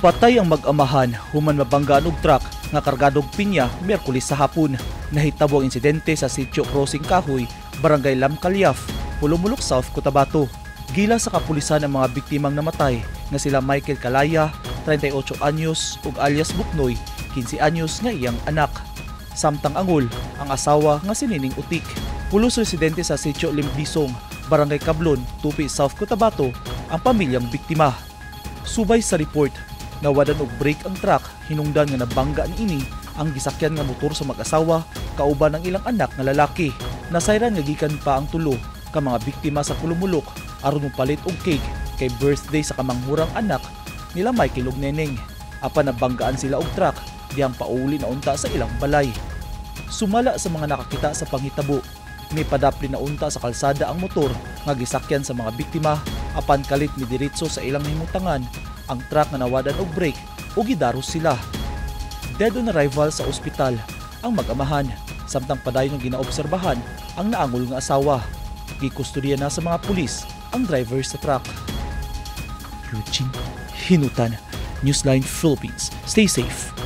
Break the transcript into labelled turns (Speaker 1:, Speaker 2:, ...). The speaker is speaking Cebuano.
Speaker 1: Patay ang mag-amahan human mabanggaan og truck nga kargadog pinya Miyerkules sa hapon. Nahitabo ang insidente sa Sitio Crossing Kahoy, Barangay Lamkalyaf, Polomolok South, Cotabato. Gila sa kapulisan ang mga biktimang namatay nga sila Michael Kalaya, 38 anyos, ug alias Buknoy, 15 anyos nga iyang anak. Samtang angol ang asawa nga si Nining Utik. Pulos residente sa Sitio Limbisong, Barangay Kablon, Tupi South, Cotabato ang pamilyang biktima. Subay sa report, nawadan og brake ang truck hinungdan nga nabangga niini ang gisakyan nga motor sa mag-asawa kauban ang ilang anak nga lalaki. Nasayran nga gikan pa ang tulo ka mga biktima sa Polomolok aron mopalit og cake kay birthday sa kamanghurang anak nila Michael ug Neneng. Apan nabanggaan sila og truck dihang pauli na unta sa ilang balay. Sumala sa mga nakakita sa panghitabo, mipadapli na unta sa kalsada ang motor nga gisakyan sa mga biktima apan kalit midiretso sa ilang himutangan ang truck nga nawadan og brake ug gidaros sila. Dead on arrival sa ospital ang mag-amahan samtang padayon nga ginaobserbahan ang naangol nga asawa. Gikustodiya na sa mga pulis ang driver sa truck. Eugene Hinutan, Newsline Philippines. Stay safe.